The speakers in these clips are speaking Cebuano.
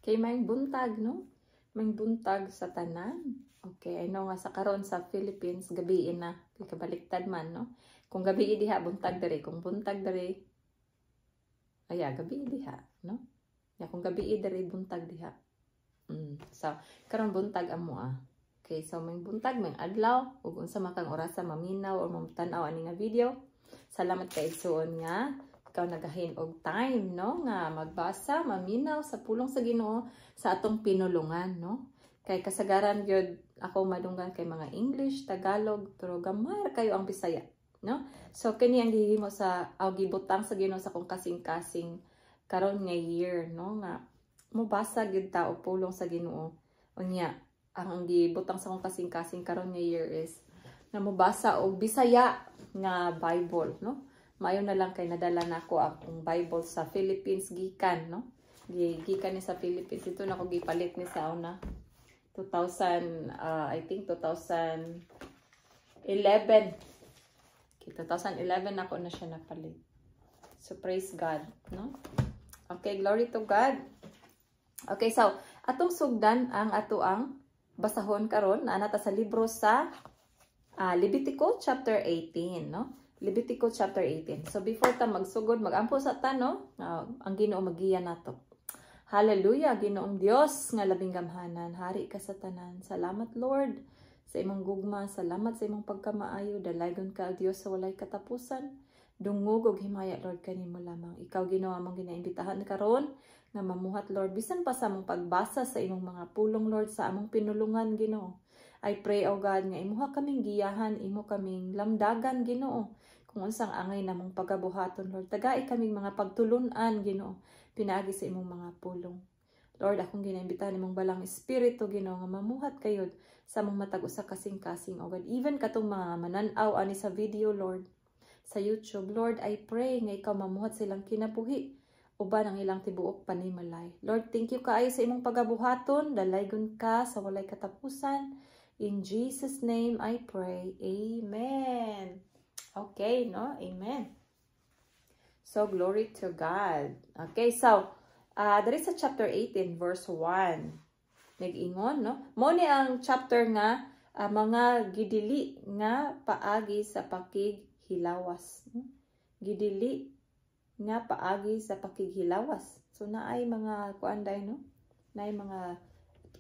Kay maayong buntag, no? Maayong buntag sa tanan. Okay, I know nga sa karon sa Philippines gabi na, kay kabaliktad man, no? Kung gabi diha, buntag diri, kung buntag diri, aya, gabi diha, no? Ya, kung gabi diri, buntag diha. So, karon buntag amo ah. Okay, so maayong buntag, maayong adlaw, ug unsa man kang orasa maminaw or mamtan-aw ani nga video. Salamat kay igsuon nga ikaw nagahin og time, no, nga magbasa, maminaw sa pulong sa Ginoo sa atong pinulungan, no? Kay kasagaran gyud ako madunggan kay mga English, Tagalog, pero gamay ra kayo ang Bisaya, no? So kini ang gihimo sa aw gibutang sa Ginoo sa akong kasing-kasing karon nga year, no, nga mobasa gyud ta og pulong sa Ginoo. Unya, ang gibutang sa akong kasing-kasing karon nga year is nga mobasa og Bisaya nga Bible, no? Maayo na lang kay nadala nako akong Bible sa Philippines gikan, no? Gikan ni sa Philippines. Ito na ko gipalit ni sa una. 2000, I think 2011. Okay, 2011 ako na siya napalit. So praise God, no? Okay, glory to God. Okay, so atong sugdan ang ato ang basahon karon naa ta sa libro sa Levitico chapter 18, no? Levitico chapter 18. So before ta magsugod, magampo sa ta, no? Ang Ginoo magiya nato. Hallelujah, Ginoong Dios nga labing gamhanan, hari ka sa tanan. Salamat, Lord, sa imong gugma, salamat sa imong pagkamaayo, dalaygon ka, Dios, sa walay katapusan. Dungog og himaya, Lord, kanimo lamang. Ikaw, Ginoo, among ginaimbitahan karon nga mamuhat, Lord, bisan pa sa among pagbasa sa imong mga pulong, Lord, sa among pinulungan, Ginoo. I pray, O God, nga imuha kaming giyahan, imo kaming lamdagan, Ginoo, kung unsang angay namong pagabuhaton, Lord. Tagai kaming mga pagtulunan, Ginoo, pinaagi sa imong mga pulong. Lord, akong ginaimbitahan imong Balaang Espiritu, Ginoo, nga mamuhat kayod sa among matag usa kasing-kasing, O God. Even katong mga manan-aw ani sa video, Lord, sa YouTube, Lord, I pray nga ikaw mamuhat silang kinabuhi uban ang ilang tibuok panimalay. Lord, thank you kaayo sa imong pagabuhaton, dalaygon ka sa walay katapusan. In Jesus' name I pray. Amen. Okay, no? Amen. So, glory to God. Okay, so, diri sa chapter 18, verse 1. Nag-ingon, no? Mo ni ang chapter nga mga gidili nga paagi sa pakighilawas. Gidili nga paagi sa pakighilawas. So, naay mga kuan day, no? Naay mga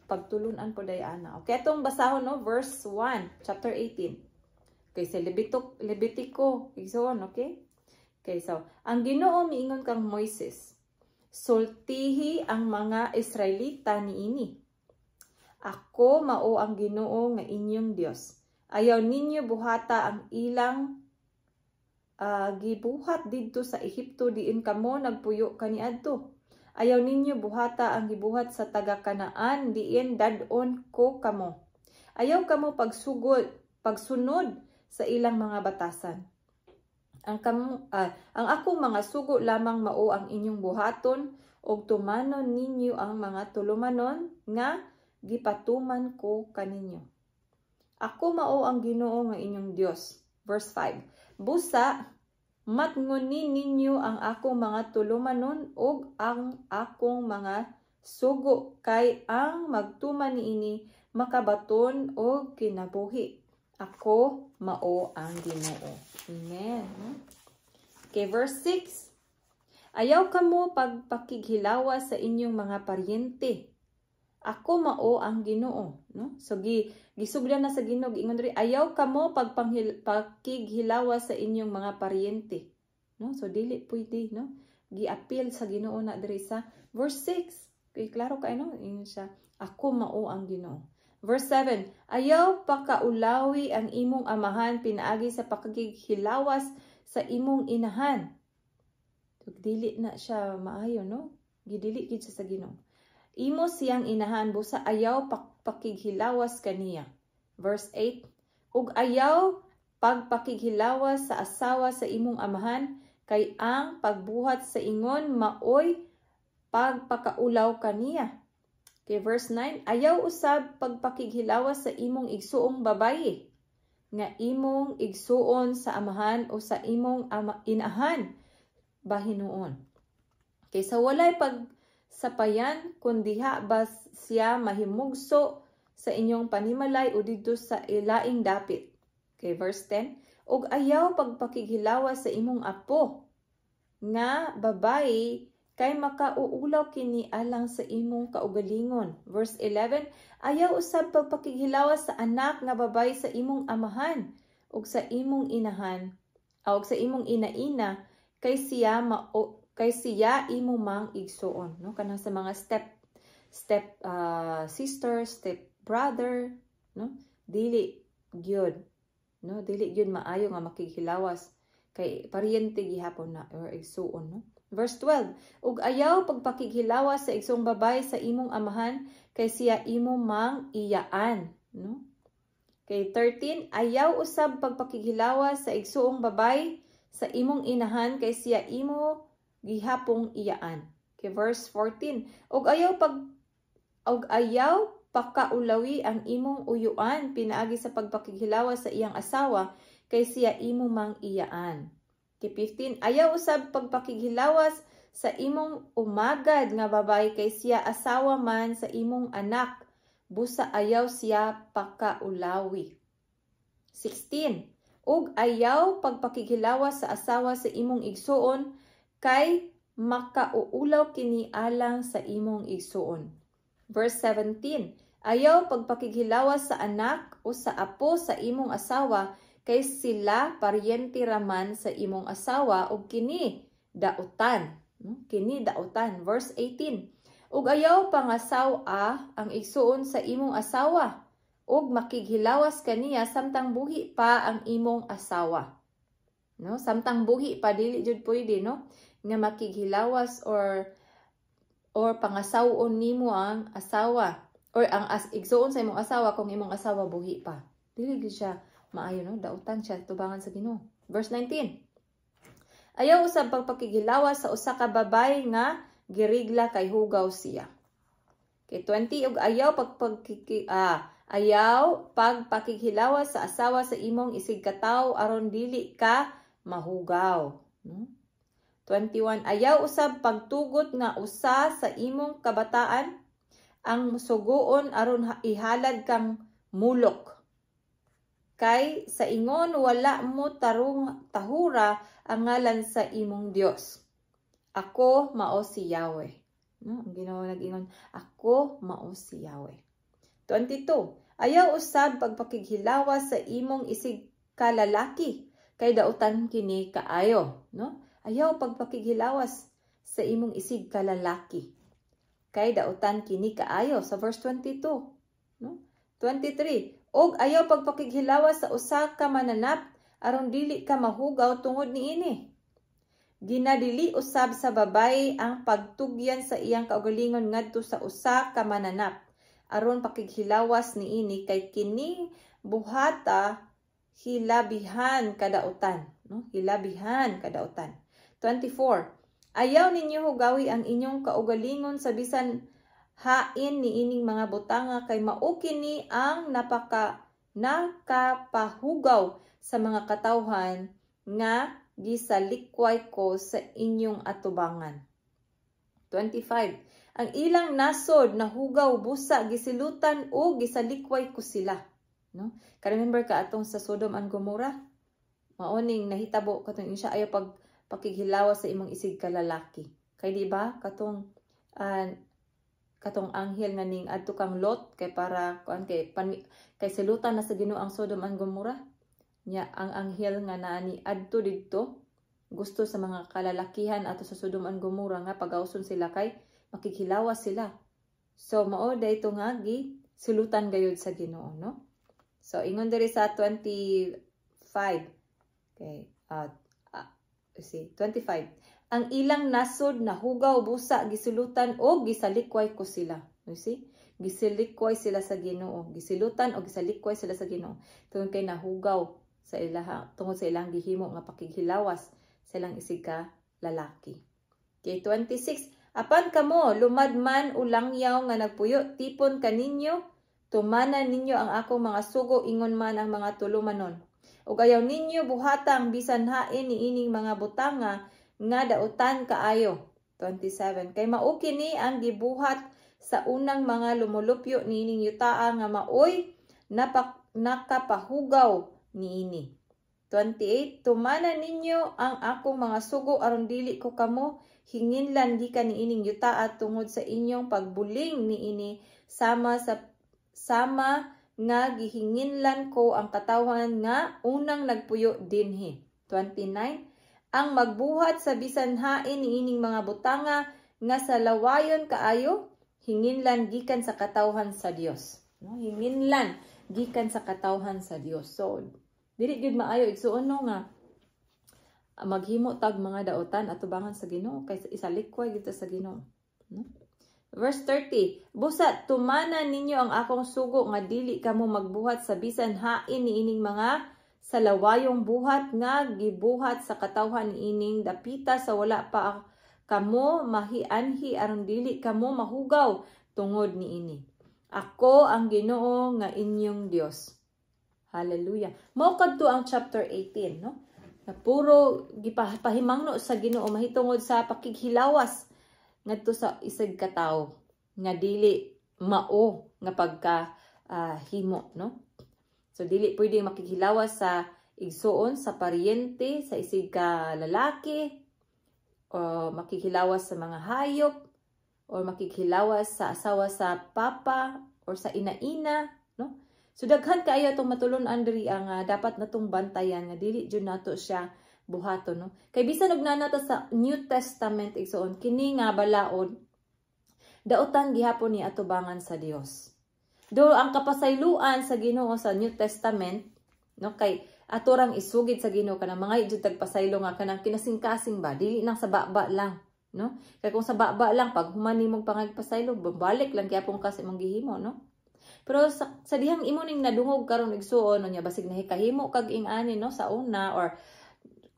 pagtulunan po day ana. Okay, atong basahon, no? Verse 1, chapter 18. Okay, sa Levitico, igsoon, okay? Okay, so, ang Ginoo miingon kang Moises, "Sultihi ang mga Israelita niini. Ako mao ang Ginoo nga inyong Dios. Ayaw ninyo buhata ang ilang gibuhat didto sa Ehipto diin kamo nagpuyo kaniadto. Ayaw ninyo buhata ang gibuhat sa taga Kanaan diin dad-on ko kamo. Ayaw kamo pagsunod sa ilang mga batasan. Ang akong mga sugo lamang mao ang inyong buhaton ug tumanon ninyo ang mga tulumanon nga gipatuman ko kaninyo. Ako mao ang Ginoo nga inyong Dios." Verse 5. "Busa matngoni ninyo ang akong mga tulumanon ug ang akong mga sugo, kay ang magtuman niini makabaton og kinabuhi. Ako mao ang Ginoo." Amen. Okay, verse 6. "Ayaw kamo pagpakighilawas sa inyong mga paryente. Ako mao ang Ginoo," no? So gisugdan na sa Ginoo, giingon diri, ayaw kamo pagpakighilawas sa inyong mga paryente. No? So dili pwede, no? Giapil sa Ginoo na diri sa verse 6. Okay, klaro kay, no? Ingon siya, "Ako mao ang Ginoo." Verse 7, "Ayaw pakaulawi ang imong amahan pinaagi sa pakighilawas sa imong inahan." So, dili na siya maayo, no? Gidili gid siya sa Ginoo. "Imo siyang inahan, busa ayaw pakighilawas kaniya." Verse 8, "Ug ayaw pagpakighilawas sa asawa sa imong amahan, kay ang pagbuhat sa ingon maoy pagpakaulaw kaniya." Okay, verse 9, "Ayaw usab pagpakighilawas sa imong igsuong babayi nga imong igsuon sa amahan o sa imong inahan bahinuon." Okay, so walay pag Sapayan kung diha ba siya mahimugso sa inyong panimalay o didto sa ilaing dapit. Okay, verse 10. Ug ayaw pagpakighilawas sa imong apo nga babayi kay makauulaw kini alang sa imong kaugalingon. Verse 11, ayaw usab pagpakighilawas sa anak nga babayi sa imong amahan ug sa imong inahan o sa imong ina-ina kay siya imo mang igsuon, no? Kanang sa mga step step sister, step brother, no? Dili gyud, no? Dili gyud maayo nga makighilawas kay paryente gihapon na or igsuon, no? Verse 12, ug ayaw pagpakighilawas sa igsoong babayi sa imong amahan kay siya imo mang iyaan, no? Kay 13, ayaw usab pagpakighilawas sa igsoong babayi sa imong inahan kay siya imo gihapong iyaan. Kay verse 14, ug ayaw pakaulawi ang imong uyuan pinaagi sa pagpakighilawas sa iyang asawa kay siya imo mang iyaan. Kay 15, ayaw usab pagpakighilawas sa imong umagad nga babayi kay siya asawa man sa imong anak, busa ayaw siya pakaulawi. 16, ug ayaw pagpakighilawas sa asawa sa imong igsuon kay makauulaw kini alang sa imong igsuon. Verse 17, ayaw pagpakighilawas sa anak o sa apo sa imong asawa kay sila paryente raman sa imong asawa ug kini dautan. No? Kini dautan. Verse 18, ug ayaw pangasaw-a ang igsuon sa imong asawa ug makighilawas kaniya samtang buhi pa ang imong asawa. No? Samtang buhi pa, dili jud pwede, no, nga makighilawas or pangasaw-on nimo ang asawa or ang igsuon sa imong asawa kung imong asawa buhi pa. Dili gyud siya maayo, no? Dautan siya tubangan sa Ginoo. Verse 19. Ayaw usab pagpakighilawas sa usa ka babayi nga girigla kay hugaw siya. Kay 20, ug ayaw pagpakighilawas sa asawa sa imong isigkatawo aron dili ka mahugaw. No? 21, ayaw usab pagtugot nga usa sa imong kabataan ang suguon aron ihalad kang Molok. Kay sa ingon wala mo tarong tahura ang ngalan sa imong Dios. Ako mao si Yahweh. No, ang Ginoo nag-ingon, "Ako mao si Yahweh." 22. Ayaw usab pagpakighilawas sa imong isig kalalaki kay dautan kini kaayo, no? Ayaw pagpakighilawas sa imong isig kalalaki kay dautan kini kaayo sa verse 22, no? 23. Og ayaw pagpakighilawas sa usa ka mananap aron dili ka mahugaw tungod niini. Ginadili usab sa babayi ang pagtugyan sa iyang kaugalingon ngadto sa usa ka mananap aron pakighilawas niini kay kini buhata hilabihan kadautan, no? Hilabihan kadautan. 24. Ayaw ninyo hugawi ang inyong kaugalingon sa bisan hain niining mga butanga kay mao kini ang nakapahugaw sa mga katawhan nga gisalikway ko sa inyong atubangan. 25. Ang ilang nasod nahugaw busa gisilutan o gisalikway ko sila. No? Ka-remember ka atong sa Sodom and Gomorrah? Mao ning nahitabo katong siya ayaw pag pakighilawas sa imong isig kalalaki. Kay di ba katong katong anghel nga ning adto kang Lot kay para kuan kay silutan na sa Ginoo ang Sodom and Gomorrah. Nya ang anghel nga naani adto didto gusto sa mga kalalakihan ato sa Sodom and Gomorrah nga pagawson sila kay makighilawas sila. So mao dayto nga gi silutan gayud sa Ginoo, no? So ingon diri sa 25. Okay, see, 25. Ang ilang nasod nahugaw busa gisulutan o gisalikway ko sila. You see? Gisalikway sila sa Ginoo. Gisilutan o gisalikway sila sa Ginoo. Tungod kay nahugaw sa ilaha, tungod sa ilang gihimo nga pakighilawas sa ilang isig ka lalaki. Okay, 26. Apan kamo, lumad man o langyaw nga nagpuyo, tipon kaninyo, tumanan ninyo ang akong mga sugo, ingon man ang mga tulumanon. Ug ayaw ninyo buhata ang bisan hain niining mga butanga nga dautan kaayo. 27. Kay mao kini ang gibuhat sa unang mga lumulupyo niining yutaa nga maoy nakapahugaw niini. 28. Tumana ninyo ang akong mga sugo aron dili ko kamo hinginlan gikan niining yutaa tungod sa inyong pagbuling niini, sama nga gihinginlan ko ang katawhan nga unang nagpuyo dinhi. 29. Ang magbuhat sa bisan hain niining mga butanga nga sa lawayon kaayo, hinginlan gikan sa katawhan sa Dios. No, hinginlan gikan sa katawhan sa Dios. So dili gyud maayo, igsuon, no, nga maghimo tag mga daotan atubangan sa Ginoo kay isalikway gyud sa Ginoo, no? Verse 30, "Busa tumana ninyo ang akong sugo nga dili kamo magbuhat sa bisan hain niining mga salawayong buhat nga gibuhat sa katawhan niining dapita sa wala pa kamo mahianhi aron dili kamo mahugaw tungod niini. Ako ang Ginoo nga inyong Dios." Hallelujah. Mao kadto ang chapter 18, no? Na puro gipahimangno sa Ginoo mahitungod sa pakighilawas ngadto sa isig ka tawo nga dili mao nga pagka himo, no? So dili pwede makighilawas sa igsuon, sa paryente, sa isig ka lalaki, o makighilawas sa mga hayop, or makighilawas sa asawa sa papa or sa ina-ina, no? So daghan kaayo atong matulon-an diri ang dapat natong bantayan nga dili jud nato siya buhaton, no? Kay bisan og naa na ta sa New Testament, igsuon, kini nga balaod daotan gihapon ni atubangan sa Dios. Do ang kapasayloan sa Ginoo sa New Testament, no, kay atorang isugid sa Ginoo kanang mga jud tagpasaylo nga kanang kinasingkasing ba, dili nang sa baba lang, no? Kay kung sa baba lang, pag human nimong pangagpasaylo, balik lang gyapon ka sa imong gihimo, no? Pero sa dihang imo ning nadungog karon, igsuon, no, nya basig nahikahimo kag ing-ani, no, sa una or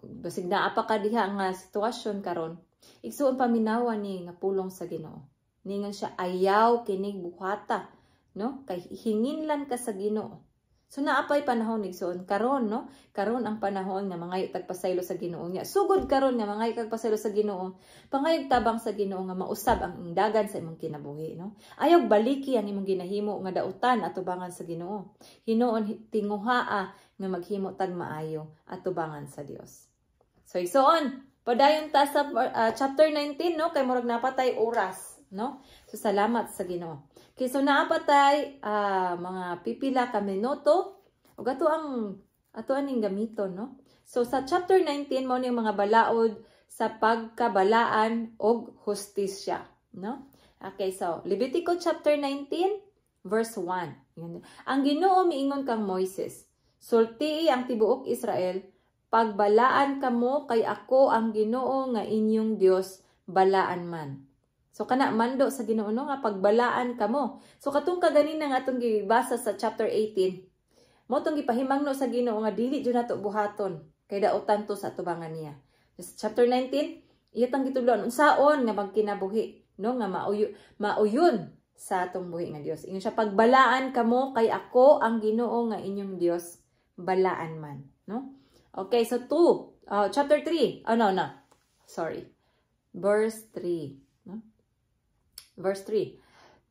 basig naa pa ka diha nga sitwasyon karon, igsuon, paminawa ni nga pulong sa Ginoo. Ningon siya, ayaw kinig buhata, no, kay hinginlan ka sa Ginoo. So naapay panahon, igsuon, karon, no? Karon ang panahon nga mangayo tagpasaylo sa Ginoo niya. Sugod karon nga mangayo kag pasaylo sa Ginoo. Pangayog tabang sa Ginoo nga mausab ang indagan sa imong kinabuhi, no? Ayaw baliki ang imong ginahimo nga dautan atubangan sa Ginoo. Hinuon tinguhaa nga maghimo tag maayo atubangan sa Dios. So igsuon, padayon ta sa chapter 19, no, kay murag napatay oras, no? So salamat sa Ginoo. Okay, so naapatay mga pipila ka minuto ug ato ang ato aning gamiton, no? So sa chapter 19, mao ni mga balaod sa pagkabalaan og hustisya, no? Okay, so Levitico chapter 19 verse 1. Yun. Ang Ginoo miingon kang Moises, "Sultii ang tibuok Israel, pagbalaan kamo kay ako ang Ginoo nga inyong Dios, balaan man." So kana mando sa Ginoo, no, nga pagbalaan kamo. So katong kaganina nga atong gibasa sa chapter 18, mo tong gipahimangno sa Ginoo nga dili jud nato buhaton kay daotan to sa atubangan niya. Sa chapter 19, iya tang gitudloan unsaon nga magkinabuhi, no, nga mauyon sa atong buhi nga Dios. Ingon siya, "Pagbalaan kamo kay ako ang Ginoo nga inyong Dios, balaan man," no? Okay, so 2, chapter 3. Oh, no. Sorry. Verse 3, no? Verse 3.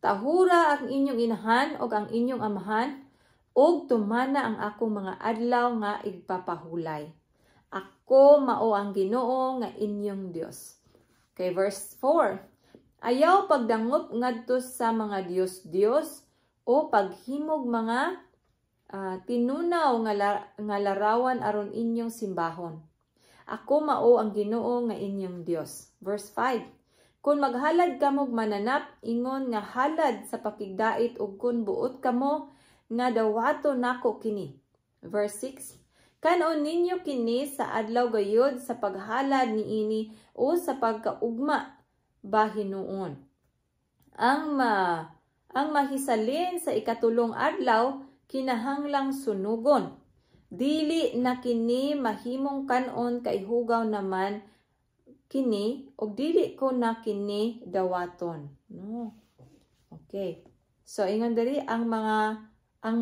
"Tahura ang inyong inahan o ang inyong amahan ug tumana ang akong mga adlaw nga igpapahulay. Ako mao ang Ginoo nga inyong Dios." Okay, verse 4. "Ayaw pagdangop ngadto sa mga dios-dios o paghimog mga tinunaw nga larawan aron inyong simbahon. Ako mao ang Ginoo nga inyong Dios." Verse 5. "Kung maghalad kamog mananap ingon nga halad sa pakigdait ug kun buot kamo nga dawato nako kini." Verse 6. "Kanon ninyo kini sa adlaw gayud sa paghalad niini o sa pagkaugma ba hinuon. Ang mahisalin sa ikatulong adlaw kinahanglang sunugon. Dili na kini mahimong kanon kay hugaw naman kini og dili ko na kini dawaton," no? Okay. So ingon diri, ang mga ang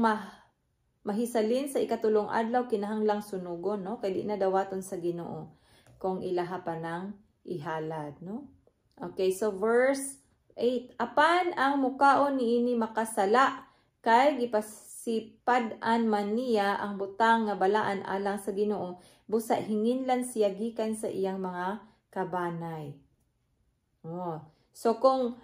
mahisalin sa ikatulong adlaw kinahanglang sunugon, no, kay di na dawaton sa Ginoo kung ilaha pa nang ihalad, no? Okay, so verse 8. Apan ang mukaon niini makasala kay gipasipad-an man niya ang butang nga balaan alang sa Ginoo, busa hinginlan siya gikan sa iyang mga kabanay. Oh. So kung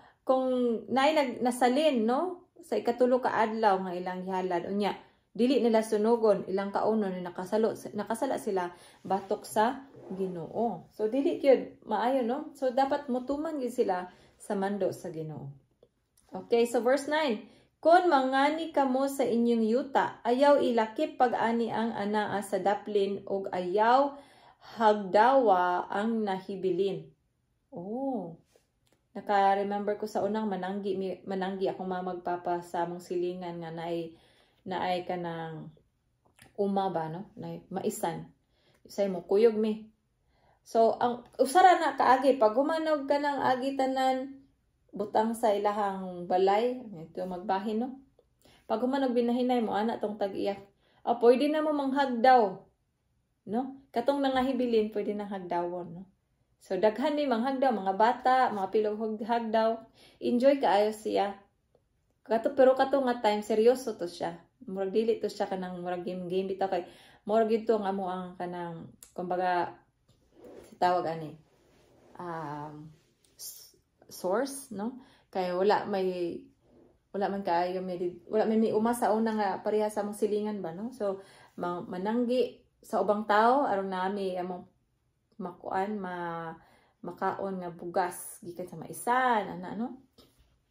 naay nag nasalin, no, sa ikatulo ka adlaw nga ilang gihalad, unya dili nila sunugon, ilang kaunon, nakasala sila batok sa Ginoo. So dili gyud maayo, no? So dapat mutuman gyud sila sa mando sa Ginoo. Okay, so verse 9. Kon mangani kamo sa inyong yuta, ayaw ilakip pag-ani ang anaa sa daplin ug ayaw hagdawa ang nahibilin. Oh. Naka-remember ko sa unang mananggi akong mamagpapa sa among silingan nga naay kanang uma ba, no, naay maisan. Say mo kuyog mi. So ang usara na kaagi pag humanog ka ng agi tanan butang sa ilahang balay ito magbahin, no. Pag humanog binahinay mo ana tong tag-iya. Ah, pwede na mo manghagdaw, no? Katong nangahibilin pwede nang hagdawon, no. So daghan mi manghagdaw, mga bata, mga pilog hagdaw. Enjoy kaayo siya. Kato, pero kato nga time seryoso to siya. Murag dili to siya kanang murag game game bitaw kay murag gid ang amo ang kanang kumbaga sa tawag ani source, no, kay wala man kaayo may wala may uma sa una nga pareha sa among silingan ba, no. So mananggi sa ubang tao aron nami among makuan makaon nga bugas gikan sa maisan ana, no.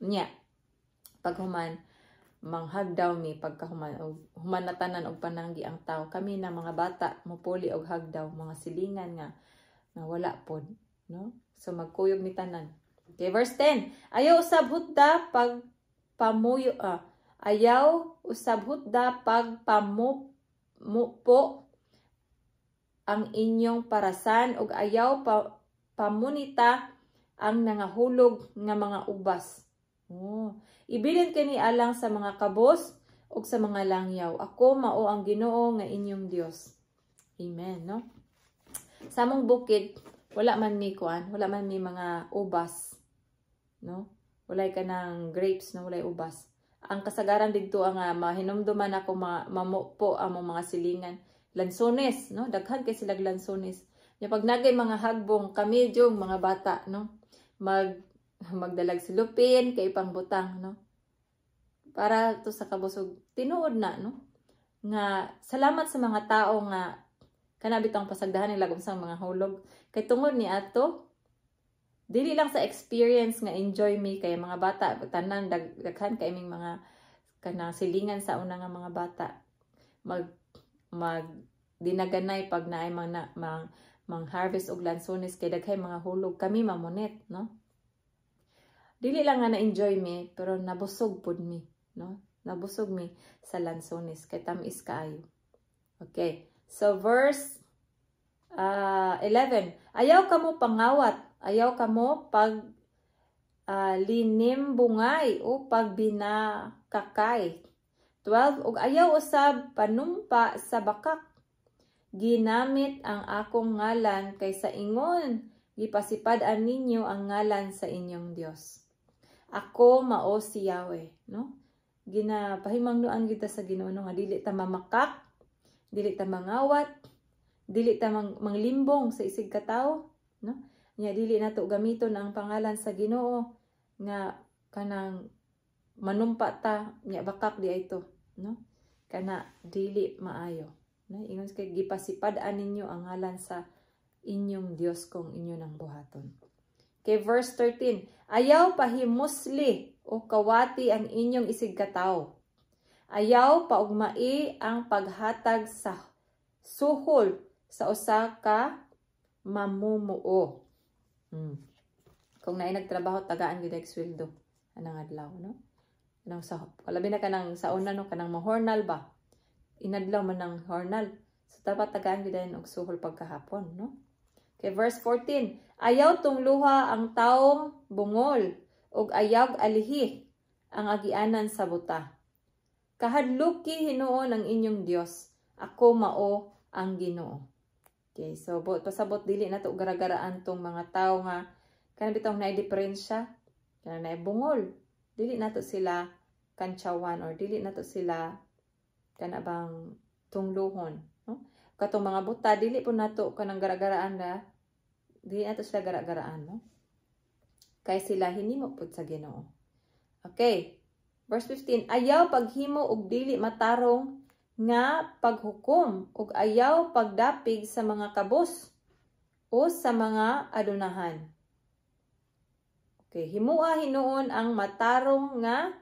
Nya paghuman manghagdaw mi, pagkahuman og human na tanan og pananggi ang tao, kami na mga bata mopuli og hagdaw mga silingan nga nga wala pod, no. So magkuyog mi tanan. Okay, verse 10. Ayaw usab hutda pag pamuyo, ayaw usab hutda pag pamupo ang inyong parasan ug ayaw pamunita ang nangahulog nga mga ubas. Oh. Ibilin kini alang sa mga kabos ug sa mga langyaw. Ako mao ang Ginoo nga inyong Dios. Amen, no? Sa among bukid, wala man mi kuan, wala man mi mga ubas, no? Walay kanang grapes, no, walay ubas. Ang kasagaran didto ang mahinumduman ako mamupo among mga silingan, lansones, no? Daghan kay silag lansones. Nya pag nagay mga hagbong kami jung mga bata, no? Magdalag silupin kay pangbutang, no? Para to sa kabusog tinuod na, no? Nga salamat sa mga tao nga kana bitong pasagdahan nila unsang mga hulog kay tungod ni ato dili lang sa experience nga enjoy me kay mga bata tanan daghan kay ming mga kanang silingan sa una nga mga bata mag mag dinaganay pag naay mga mang harvest og lansones kay daghay mga hulog kami mamunit, no. Dili lang nga na-enjoy mi pero nabusog pud mi, no, nabusog mi sa lansones kay tamis kaayo. Okay, so verse 11. Ayaw kamo pangawat, ayaw kamo pag linimbungay o pagbinakakay. 12. Ug ayaw usab panumpa sa bakak. Ginamit ang akong ngalan kay sa ingon gipasipad-an ninyo ang ngalan sa inyong Dios. Ako mao si Yahweh, no? Ginapahimangnoan kita sa Ginoo, no, nga dili ta mamakak, dili ta mangawat, dili ta manglimbong sa isig katawo, no? Nya dili nato gamiton ang pangalan sa Ginoo nga kanang manumpa ta nya bakak di ay to, no? Kana dili maayo, no? Ingon kay gipasipad-an ninyo ang ngalan sa inyong Dios kung inyo nang buhaton. Okay, verse 13. Ayaw pahimusli o kawati ang inyong isig katawo. Ayaw paugmai ang paghatag sa suhol sa usa ka mamumuo. Kung naay nagtrabaho, tagaan gyud og sweldo anang adlaw, no? Kanang sa labi na kanang sa una, no, kanang mahornal ba? Inadlaw man ang hornal. So dapat tagaan gyud og suhol pagkahapon, no? Okay, verse 14. Ayaw tungluha ang taong bungol ug ayaw alihi ang agianan sa buta. Kahadluki hinuon ang inyong Dios. Ako mao ang Ginoo. Okay, so pasabot dili na to garagaraan tong mga tao nga Kana bitong naay diferensya, kana naay bungol. Dili nato sila kantsawan or dili nato sila kana bang tungluhon, no? Katong mga buta, dili po nato kanang gara-garaan na, dili nato sila gara-garaan, no? Kay sila hinimo pud sa Ginoo. Okay. Verse 15, ayaw paghimo og dili matarong nga paghukom ug ayaw pagdapig sa mga kabos o sa mga adunahan. Okay, himua hinuon ang matarong nga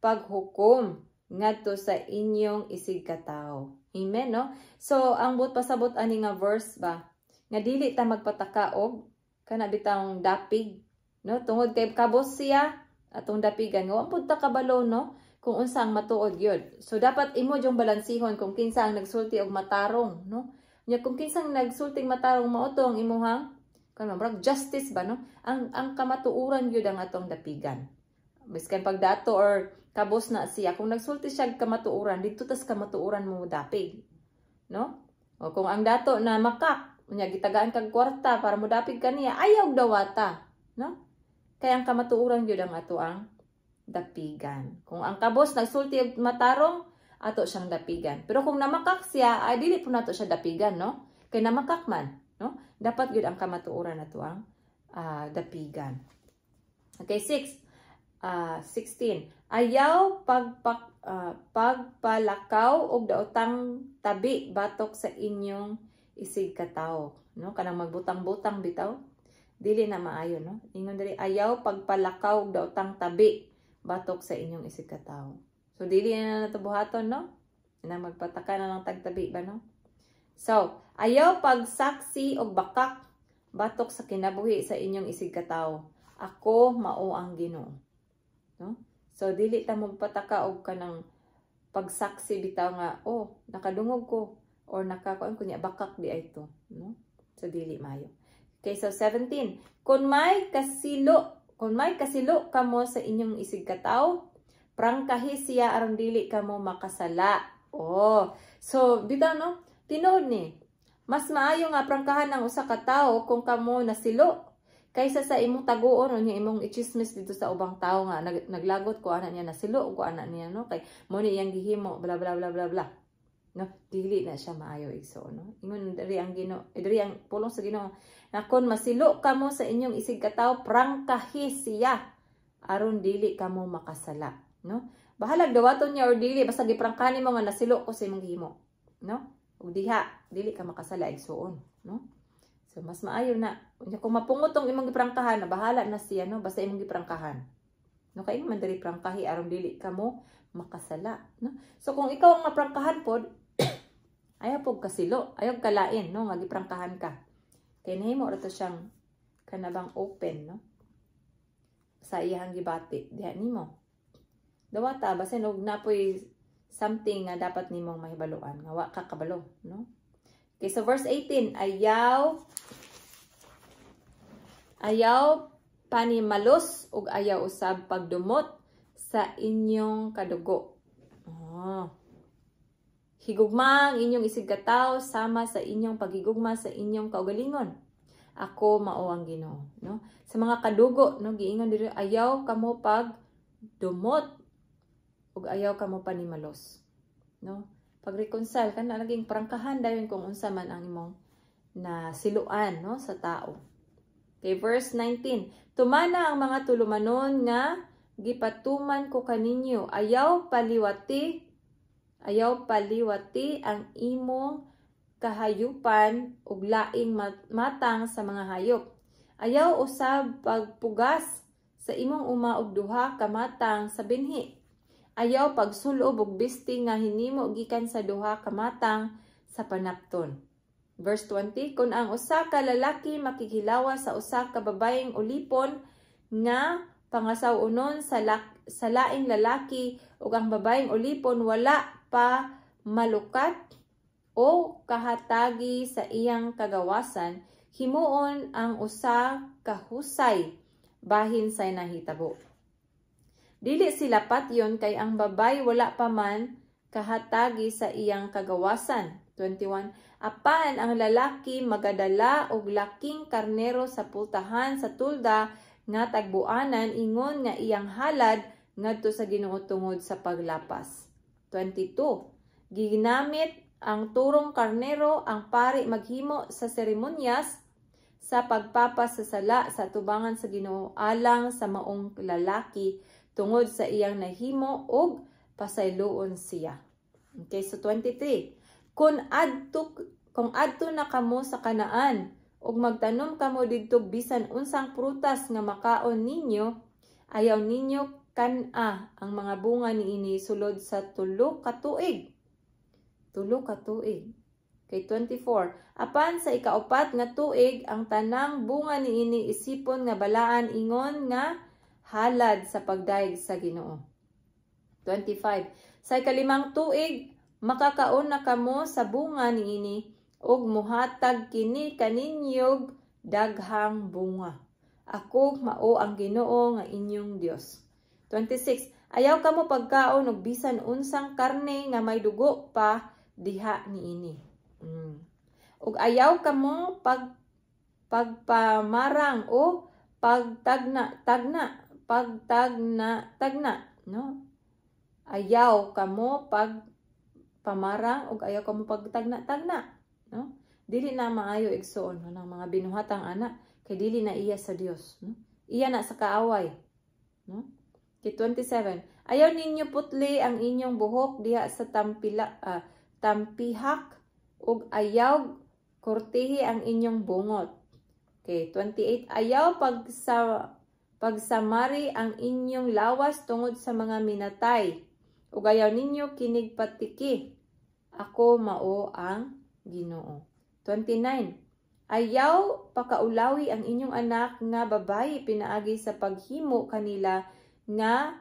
paghukom ngadto sa inyong isigkatawo. Amen, no? So, ang buot pasabot ani nga verse ba, nga dili ta magpataka og kana bitawng dapig, no? Tungod kay kabos siya atong dapigan, nga wa pud ta kabalo, no, kung unsa ang matuod gyud. So dapat imo jung balansihon kung kinsa ang nagsulti og matarong, no? Nya kung kinsang nagsulting matarong, mao to ang imuhang kanang murag justice ba, no? Ang kamatuoran gyud ang atong dapigan. Biskan pagdato or kabos na siya, kung nagsulti siya kamatuoran, didto tas kamatuoran mo dapig, no? O kung ang dato na makak, unya gitagaan kag kwarta para modapig kaniya, ayaw dawata, no? Kaya ang kamatuoran gyud ang ato ang dapigan. Kung ang kabos nagsulti og matarong, ato siyang dapigan. Pero kung namakak siya, ay dili po nato siya dapigan, no? Kay namakak man, no? Dapat gyud ang kamatuoran nato ang dapigan. Okay, 6. 16. Ayaw pagpalakaw og daotang tabi batok sa inyong isig katawo, no? Kanang magbutang-butang bitaw, dili na maayo, no? Ingon diri, ayaw pagpalakaw og daotang tabi batok sa inyong isig katawo. So dili na nato buhaton, no? Na magpataka na lang tagtabi ba, no? So, ayaw pagsaksi og bakak batok sa kinabuhi sa inyong isig katawo. Ako mao ang Ginoo. No? So dili ta magpataka og kanang pagsaksi bitaw nga, "Oh, nakadungog ko or nakakuan ko niya, bakak di ay to," no? So dili maayo. Okay, so 17. Kung may kasilo kamo sa inyong isig katawo, prangkahi siya aron dili kamo makasala. Oh, so bitaw, no? Tinuod ni. Mas maayo nga prangkahan ng usa ka tawo kung kamo nasilo kaysa sa imong taguon o niya imong ichismis dito sa ubang tao nga naglagot ko ana niya, nasilo ko ana niya, no, kay mo ni iyang gihimo, bla bla bla bla bla, no? Dili na siya maayo, igsoon, no? Ingon diri ang Ginoo, diri ang pulong sa Ginoo na kon masilo kamo sa inyong isig katawo, prangkahi siya aron dili kamo makasala, no? Bahalag dawaton niya or dili, basta giprangkahan nimo nga nasilo ko sa imong gihimo, no? Ug diha dili ka makasala, igsoon, no? So mas maayo na. Unya kung mapungot tong imong giprangkahan, na bahala na siya, no, basta imong giprangkahan. No, kay man diri prangkahi aron dili kamo makasala, no? So kung ikaw ang maprangkahan pod, ayaw pod kasilo, ayaw kalain, no, nga giprangkahan ka. Kay nahimo ra to siyang kanabang open, no? Sa iyang gibati diha nimo. Dawata basin og napoy something nga dapat nimong mahibaluan nga wa ka kabalo, no? Okay, so verse 18, ayaw ayaw panimalos ug ayaw usab pagdumot sa inyong kadugo. Oh. Higugma ang inyong isig katawo sama sa inyong paghigugma sa inyong kaugalingon. Ako mao ang Ginoo, no? Sa mga kadugo, no, giingon diri, ayaw kamo pag dumot ug ayaw kamo panimalos, no? Pag-reconcile kana naging prangkahan dayon kung unsa man ang imong na siluan, no, sa tao. Okay, verse 19. Tumana ang mga tulumanon nga gipatuman ko kaninyo. Ayaw paliwati ang imong kahayupan ug laing matang sa mga hayop. Ayaw usab pagpugas sa imong uma og duha ka matang sa binhi. Ayaw pagsulob og bisti nga hinimo gikan sa duha ka matang sa panapton. Verse 20, kung ang usa ka lalaki makighilawa sa usa ka babayeng ulipon nga pangasaw-onon sa laing lalaki ug ang babayeng ulipon wala pa malukat o kahatagi sa iyang kagawasan, himuon ang usa ka husay bahin sa nahitabo. Dili sila patyon kay ang babay wala pa man kahatagi sa iyang kagawasan. 21. Apan ang lalaki magadala og laking karnero sa pultahan sa tolda nga tagbuanan ingon nga iyang halad ngadto sa Ginoo tungod sa paglapas. 22. Ginamit ang turong karnero, ang pari maghimo sa seremonyas sa pagpapas sa sala sa atubangan sa Ginoo alang sa maong lalaki tungod sa iyang nahimo og pasayloon siya. Okay, so 23. Kung adto na kamo sa Kanaan ug magtanom kamo didto bisan unsang prutas nga makaon ninyo, ayaw ninyo kan-a ang mga bunga niini sulod sa 3 ka tuig. 3 ka tuig. Kay 24. Apan sa ikaupat nga tuig, ang tanang bunga niini isipon nga balaan ingon nga halad sa pagdayeg sa Ginoo. 25. Sa ikalimang tuig, makakaon na kamo sa bunga niini ug muhatag kini kaninyog daghang bunga. Ako mao ang Ginoo nga inyong Dios. 26. Ayaw kamo pagkaon og bisan unsang karne nga may dugo pa diha niini. Ug ayaw kamo pagpamarang o pagtagna tagna, pagtagna tagna, no? Ayaw kamo pag pamarang ug ayaw kamo pagtagna tagna, no? Dili na maayo, igsuon, no, ng mga binuhatang ana kay dili na iya sa Dios, no? Iya na sa kaaway, no? Kay 27. Ayaw ninyo putli ang inyong buhok diha sa tampihak ug ayaw kurtihi ang inyong bungot. Okay, 28. Ayaw pagsamari ang inyong lawas tungod sa mga minatay. Ug ayaw ninyo kinigpatiki. Ako mao ang Ginoo. 29. Ayaw pakaulawi ang inyong anak nga babayi pinaagi sa paghimo kanila nga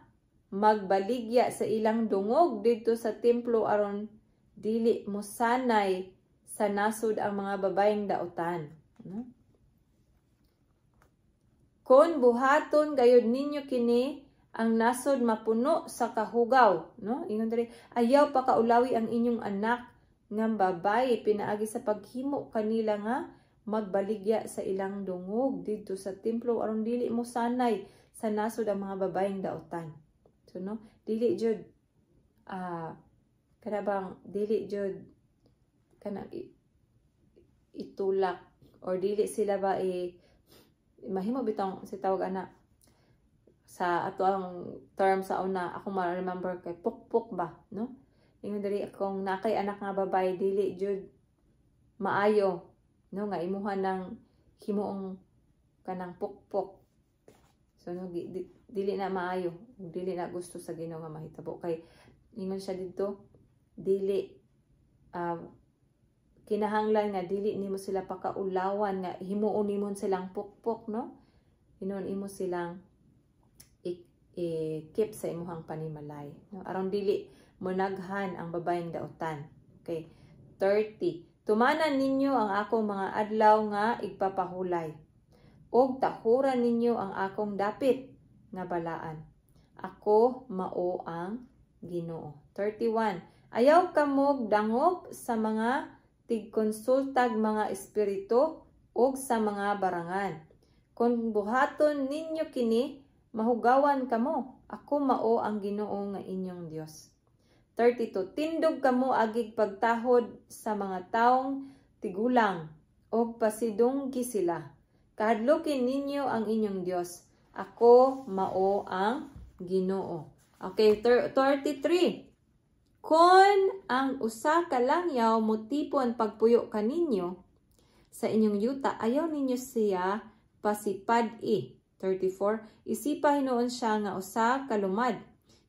magbaligya sa ilang dungog didto sa templo aron dili mosanay sa nasod ang mga babayeng dautan. No? Kon buhaton gayud ninyo kini, ang nasod mapuno sa kahugaw, no? Ingon diri, ayaw pakaulawi ang inyong anak nga babayi pinaagi sa paghimo kanila nga magbaligya sa ilang dungog didto sa templo aron dili mo sanay sa nasod ang mga babayeng dautan. So no, dili jud kana bang dili jud kana itulak or dili sila ba i mahimo bitong si tawag ana sa ato ang term sa una ako ma-remember kay pukpuk ba, no? Ingon diri, kung nakay anak nga babae, dili jud maayo, no, nga imuha ng himuong kanang pukpok. So no, dili na maayo, dili na gusto sa Ginoo nga mahitabo kay ingon siya didto, dili kinahanglan nga dili nimo sila pakaulawan nga himuon nimo silang pukpok, no? Hinuon imo silang i-keep sa imuhang panimalay, no, aron dili monaghan ang babayeng dautan. Okay, 30. Tumanan ninyo ang akong mga adlaw nga igpapahulay ug tahuran ninyo ang akong dapit nga balaan. Ako mao ang Ginoo. 31. Ayaw kamog dangop sa mga tigkonsultag mga espiritu ug sa mga barangan. Kung buhaton ninyo kini, mahugawan kamo. Ako mao ang Ginoo nga inyong Dios. 32. Tindog kamo agig pagtahod sa mga taong tigulang ug pasidunggi sila. Kahadlukin ninyo ang inyong Dios. Ako mao ang Ginoo. Okay, 33. Kung ang usa ka langyaw motipon pagpuyo kaninyo sa inyong yuta, ayaw ninyo siya pasipad-i. 34. Isipa hinuon siya nga usa ka lumad.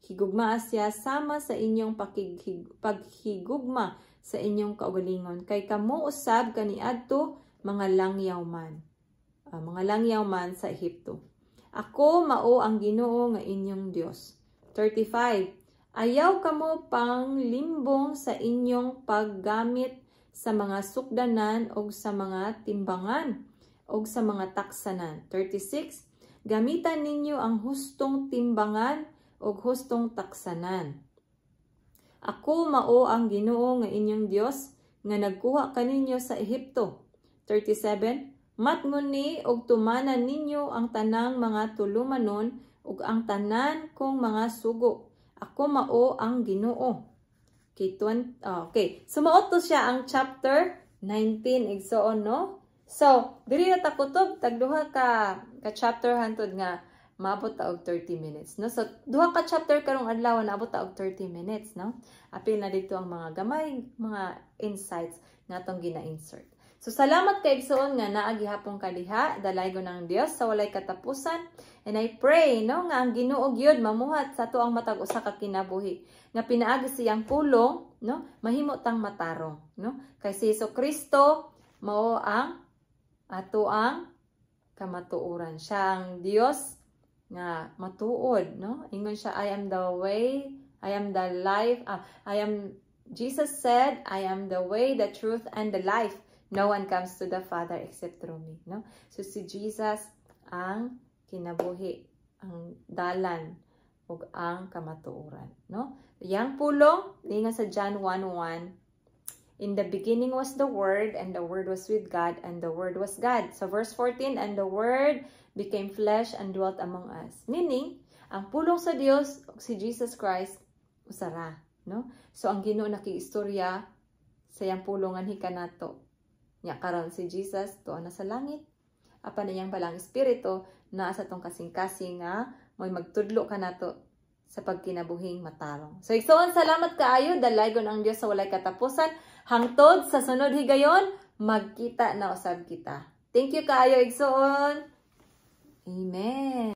Higugmaa siya sama sa inyong paghigugma sa inyong kaugalingon. Kay kamo usab kaniadto mga langyaw man. Mga langyaw man sa Ehipto. Ako mao ang Ginoo nga inyong Dios. 35. Ayaw kamo panglimbong sa inyong paggamit sa mga sukdanan o sa mga timbangan o sa mga taksanan. 36. Gamitan ninyo ang hustong timbangan o hustong taksanan. Ako mao ang Ginoo nga inyong Dios nga nagkuha kaninyo sa Ehipto. 37. Matngon ni og tumanan ninyo ang tanang mga tulumanon ug ang tanan kong mga sugo. Ako mao ang Ginoo. Okay, 20, oh, okay. So mao to siya ang chapter 19, igsoon, no? So, diri na ta kutob, tag duha ka chapter hantod nga maabot ta og 30 minutes, no? So, duha ka chapter karong adlaw, naabot ta og 30 minutes, no? Apil na dito ang mga gamay mga insights nga atong gina-insert. So, salamat kay, igsoon, nga naa gihapon ka diha, dalaygon ng Dios sa walay katapusan. And I pray, no, nga ang Ginoo gyud mamuhat sa atoang matag usa ka kinabuhi. Nga pinaagi siyang pulong, no, mahimo tang matarong, no? Kay si Hesus Kristo mao ang ato ang kamatuoran. Siya ang Dios nga matuod, no? Ingon siya, "I am the way, I am the life, I am," Jesus said, "I am the way, the truth, and the life. No one comes to the Father except through me," no? So si Jesus ang kinabuhi, ang dalan, ug ang kamatuoran, no? Yang pulong, ingon sa John 1:1, "In the beginning was the Word, and the Word was with God, and the Word was God." So verse 14, "And the Word became flesh and dwelt among us." Meaning, ang pulong sa Dios si Jesus Christ usara, no? So ang Ginoo nakiistorya sa iyang pulong anhi kanato. Nya karon si Jesus tuo na sa langit. Apan iyang Balaang Espiritu naa sa atong kasing-kasing nga mo'y magtudlo kanato sa pagkinabuhing matarong. So igsoon, salamat kaayo, dalaygon ang Dios sa walay katapusan. Hangtod sa sunod higayon, magkita na usab kita. Thank you kaayo, igsoon. Amen.